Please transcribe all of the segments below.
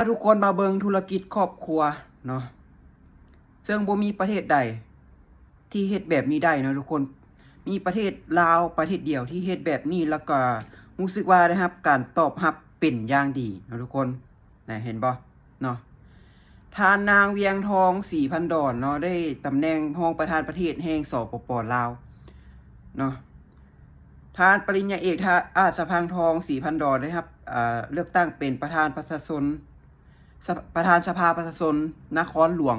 ພາທຸກຄົນມາເບິ່ງທຸລະກິດຄອບຄົວເນາະ ເຊິ່ງບໍ່ມີປະເທດໃດທີ່ເຮັດແບບນີ້ໄດ້ເນາະທຸກຄົນ. ມີປະເທດລາວປະເທດດຽວທີ່ເຮັດແບບນີ້ ແລ້ວກໍຮູ້ສຶກວ່າໄດ້ຮັບການຕອບຮັບເປັນຢ່າງດີເນາະທຸກຄົນ. ນະ ເຫັນບໍ່ເນາະ? ທ່ານນາງ ວຽງທອງ ສີພັນດອນເນາະ ໄດ້ຕຳແໜ່ງຮອງປະທານປະເທດແຫ່ງ ສປປ ລາວເນາະ. ທ່ານປະລິນຍາເອກ ທະ ອາດສະພັງທອງ ສີພັນດອນ ໄດ້ຮັບ ເອີ ເລືອກຕັ້ງເປັນປະທານປະຊາຊົນ ສະ ປະທານສະພາປະຊາຊົນນະຄອນຫຼວງ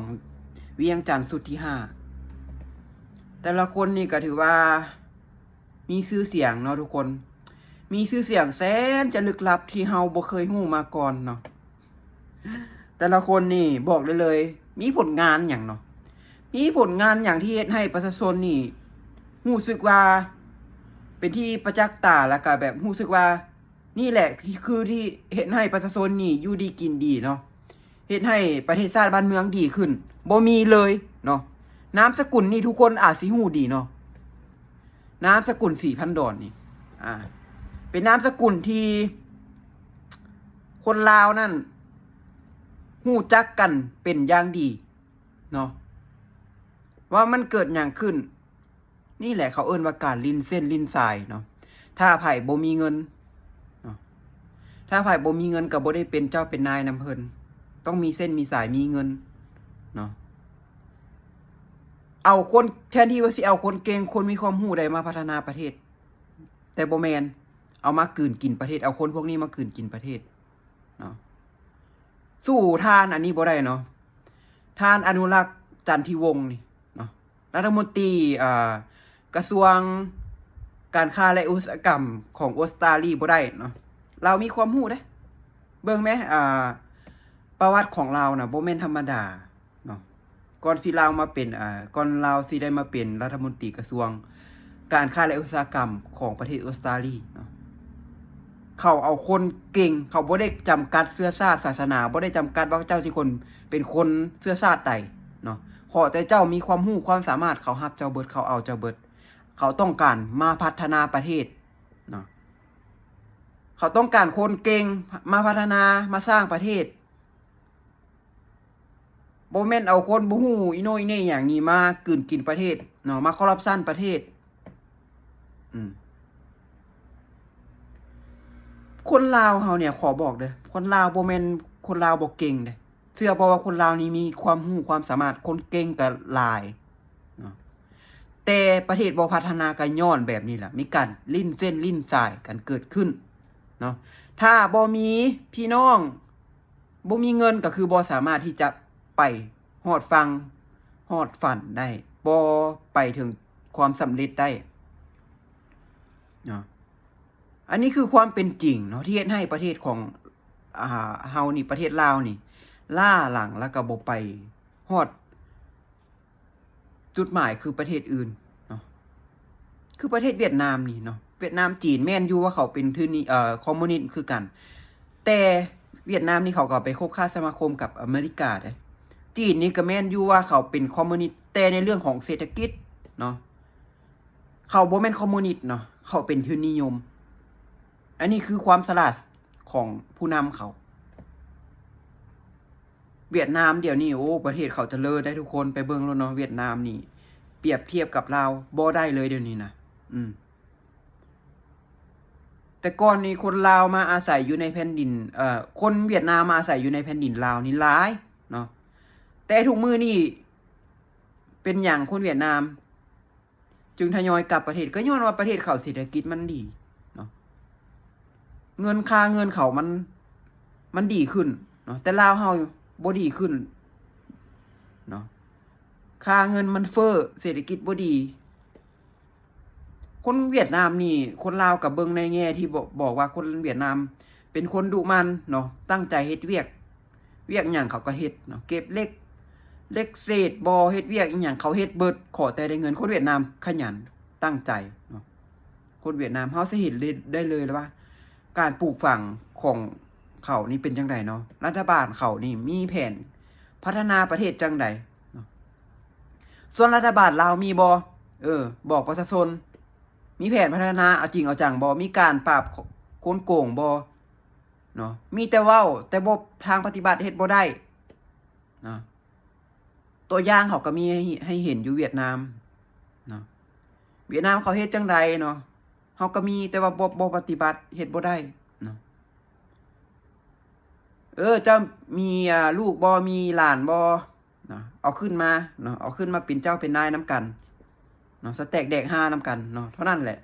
ວຽງຈັນຊຸດທີຫ້າ. ແຕ່ລະຄົນນີ້ກໍຖືວ່າມີຊື່ສຽງເນາະທຸກຄົນ, ມີຊື່ສຽງແສນຈະລຶກລັບທີ່ເຮົາບໍ່ເຄີຍຮູ້ມາກ່ອນເນາະ. ແຕ່ລະຄົນນີ້ບອກໄດ້ເລີຍ ມີຜົນງານຫຍັງເນາະ? ມີຜົນງານຫຍັງທີ່ເຮັດໃຫ້ປະຊາຊົນນີ້ຮູ້ສຶກວ່າເປັນທີ່ປະຈັກຕາ ແລ້ວກະແບບຮູ້ສຶກວ່າ ນີ້ແຫຼະ ທີ່ ຄືທີ່ເຮັດໃຫ້ປະຊາຊົນນີ້ຢູ່ດີກິນດີເນາະ, ເຮັດໃຫ້ປະເທດຊາດບ້ານເມືອງດີຂຶ້ນ ບໍ່ມີເລີຍເນາະ. ນາມສະກຸນນີ້ທຸກຄົນອາດຊິຮູ້ດີເນາະ, ນາມສະກຸນສີພັນດອນນີ້ ອ່າ ເປັນນາມສະກຸນທີ່ຄົນລາວນັ້ນຮູ້ຈັກກັນເປັນຢ່າງດີເນາະ ວ່າມັນເກີດຫຍັງຂຶ້ນ. ນີ້ແຫຼະເຂົາເອີ້ນວ່າການຫຼິ້ນເສັ້ນຫຼິ້ນສາຍເນາະ. ຖ້າໃຜບໍ່ມີເງິນເນາະ, ຖ້າໃຜບໍ່ມີເງິນກໍບໍ່ໄດ້ເປັນເຈົ້າເປັນນາຍນຳເພິ່ນ, ຕ້ອງມີເສັ້ນມີສາຍ ມີເງິນເນາະ. ເອົາຄົນ ແທນທີ່ວ່າຊິເອົາຄົນເກັ່ງ ຄົນມີຄວາມຮູ້ໃດມາພັດທະນາປະເທດ, ແຕ່ບໍ່ແມ່ນ ເອົາມາກືນກິນປະເທດ, ເອົາຄົນພວກນີ້ມາກືນກິນປະເທດເນາະ. ສູ້ທ່ານອັນນີ້ບໍ່ໄດ້ເນາະ, ທ່ານອະນຸລັກ ຈັນທິວົງນີ້ ເນາະ, ລັດຖະມົນຕີ ເອີ ກະຊວງການຄ້າ ແລະ ອຸດສາຫະກຳຂອງອົດສະຕາລີບໍ່ໄດ້ເນາະ. ລາວມີຄວາມຮູ້ເດ້. ເບິ່ງແມ ເອີ ປະຫວັດຂອງລາວນະ ບໍ່ແມ່ນທຳມະດາເນາະ. ກ່ອນທີ່ລາວມາເປັນ ເອີ ກ່ອນລາວຊິໄດ້ມາເປັນລັດຖະມົນຕີກະຊວງການຄ້າ ແລະ ອຸດສາຫະກຳຂອງປະເທດອົດສະຕາລີເນາະ, ເຂົາເອົາຄົນເກັ່ງ, ເຂົາບໍ່ໄດ້ຈຳກັດເຊື້ອຊາດສາສະໜາ, ບໍ່ໄດ້ຈຳກັດວ່າເຈົ້າຊິຄົນ ເປັນຄົນເຊື້ອຊາດໃດເນາະ, ຂໍແຕ່ເຈົ້າມີຄວາມຮູ້ຄວາມສາມາດ ເຂົາຮັບເຈົ້າເບິດ, ເຂົາເອົາເຈົ້າເບິດ. ເຂົາຕ້ອງການມາພັດທະນາປະເທດເນາະ, ເຂົາຕ້ອງການຄົນເກັ່ງມາພັດທະນາ ມາສ້າງປະເທດ. ບໍ່ແມ່ນເອົາຄົນບໍ່ຮູ້ອີໂໜ່ອີເໜ່ຫຍັງນີ້ມາກືນກິນປະເທດເນາະ, ມາຄໍຣັບຊັນປະເທດ. ອືມ ຄົນລາວເຮົານີ້ ຂໍບອກເດີ້, ຄົນລາວບໍ່ແມ່ນຄົນລາວບໍ່ເກັ່ງເດ້. ເຊື່ອບໍ່ວ່າຄົນລາວນີ້ມີຄວາມຮູ້ຄວາມສາມາດ, ຄົນເກັ່ງກໍຫຼາຍເນາະ, ແຕ່ປະເທດບໍ່ພັດທະນາກໍຍ້ອນແບບນີ້ລະ, ມີການຫຼິ້ນເສັ້ນຫຼິ້ນສາຍກັນເກີດຂຶ້ນເນາະ. ຖ້າບໍ່ມີພີ່ນ້ອງ ບໍ່ມີເງິນກໍຄືບໍ່ສາມາດທີ່ຈະໄປຮອດຝັ່ງຮອດຝັນໄດ້, ບໍ່ໄປເຖິງຄວາມສຳເລັດໄດ້ເນາະ. ອັນນີ້ຄືຄວາມເປັນຈິງເນາະ ທີ່ເຮັດໃຫ້ປະເທດຂອງ ອ່າ ເຮົານີ້ ປະເທດລາວນີ້ ລ້າຫຼັງ ແລ້ວກໍບໍ່ໄປຮອດ ຈຸດໝາຍຄືປະເທດອື່ນເນາະ, ຄືປະເທດຫວຽດນາມນີ້ເນາະ. ຫວຽດນາມ ຈີນ ແມ່ນຢູ່ວ່າເຂົາເປັນທຶນນີ້ ເອີ ຄອມມູນິດຄືກັນ, ແຕ່ຫວຽດນາມນີ້ເຂົາກໍໄປຄົບຄ້າສະມາຄົມກັບອາເມລິກາເດ້. ຈີນນີ້ກໍແມ່ນຢູ່ວ່າເຂົາເປັນຄອມມູນິດ, ແຕ່ໃນເລື່ອງຂອງເສດຖະກິດເນາະ ເຂົາບໍ່ແມ່ນຄອມມູນິດເນາະ, ເຂົາເປັນທຶນນິຍົມ. ອັນນີ້ຄືຄວາມສະຫຼາດຂອງຜູ້ນຳເຂົາ. ຫວຽດນາມດຽວນີ້ ໂອ້ ປະເທດເຂົາຈະເລີນໄດ໋ທຸກຄົນ, ໄປເບິ່ງໂລດເນາະ. ຫວຽດນາມນີ້ປຽບທຽບກັບລາວບໍ່ໄດ້ເລີຍດຽວນີ້ນະ. ອືມ ແຕ່ກ່ອນນີ້ຄົນລາວມາອາໄສຢູ່ໃນແຜ່ນດິນ ເອີ ຄົນຫວຽດນາມມາອາໄສຢູ່ໃນແຜ່ນດິນລາວນີ້ຫຼາຍເນາະ, ແຕ່ທຸກມື້ນີ້ເປັນຫຍັງຄົນຫວຽດນາມ ຈຶ່ງທະຍອຍກັບປະເທດ ກໍຍ້ອນວ່າປະເທດເຂົາເສດຖະກິດມັນດີເນາະ, ເງິນ ຄ່າເງິນເຂົາມັນ ມັນດີຂຶ້ນເນາະ, ແຕ່ລາວເຮົາບໍ່ດີຂຶ້ນເນາະ, ຄ່າເງິນມັນເຟີ້ ເສດຖະກິດບໍ່ດີ. ຄົນຫວຽດນາມນີ້ ຄົນລາວກໍເບິ່ງໃນແງ່ທີ່ບອກ ບອກວ່າຄົນຫວຽດນາມເປັນຄົນດຸໝັ່ນເນາະ, ຕັ້ງໃຈເຮັດວຽກ ວຽກຫຍັງເຂົາກໍເຮັດເນາະ, ເກັບເຫຼັກ ເຫຼັກເສດບໍ່ ເຮັດວຽກອີ່ຫຍັງເຂົາເຮັດເບິດ, ຂໍແຕ່ໄດ້ເງິນ. ຄົນຫວຽດນາມຂະຫຍັນ ຕັ້ງໃຈເນາະ. ຄົນຫວຽດນາມ ເຮົາຊິເຫັນໄດ້ ໄດ້ເລີຍວ່າ ການປູກຝັງຂອງເຂົານີ້ເປັນຈັ່ງໃດເນາະ, ລັດຖະບານເຂົານີ້ມີແຜນພັດທະນາປະເທດຈັ່ງໃດເນາະ. ສ່ວນລັດຖະບານລາວມີບໍ່? ເອີ ບອກປະຊາຊົນ ມີແຜນພັດທະນາເອົາຈິງເອົາຈັງບໍ່? ມີການປາບຄົນໂກງບໍ່? ເນາະ ມີແຕ່ເວົ້າ ແຕ່ບໍ່ ທາງປະຕິບັດເຮັດບໍ່ໄດ້ເນາະ. ຕົວຢ່າງເຮົາກໍມີໃຫ້ ໃຫ້ເຫັນຢູ່ຫວຽດນາມເນາະ ຫວຽດນາມເຂົາເຮັດຈັ່ງໃດເນາະ ເຮົາກໍມີ ແຕ່ວ່າບໍ່ ບໍ່ປະຕິບັດ ເຮັດບໍ່ໄດ້ເນາະ. ເອີ ເຈົ້າມີ ອ່າ ລູກບໍ່ ມີຫຼານບໍ່ເນາະ ເອົາຂຶ້ນມາເນາະ ເອົາຂຶ້ນມາເປັນເຈົ້າເປັນນາຍນຳກັນເນາະ ສະແຕກແດກຮ່ານຳກັນເນາະ ເທົ່ານັ້ນແຫຼະ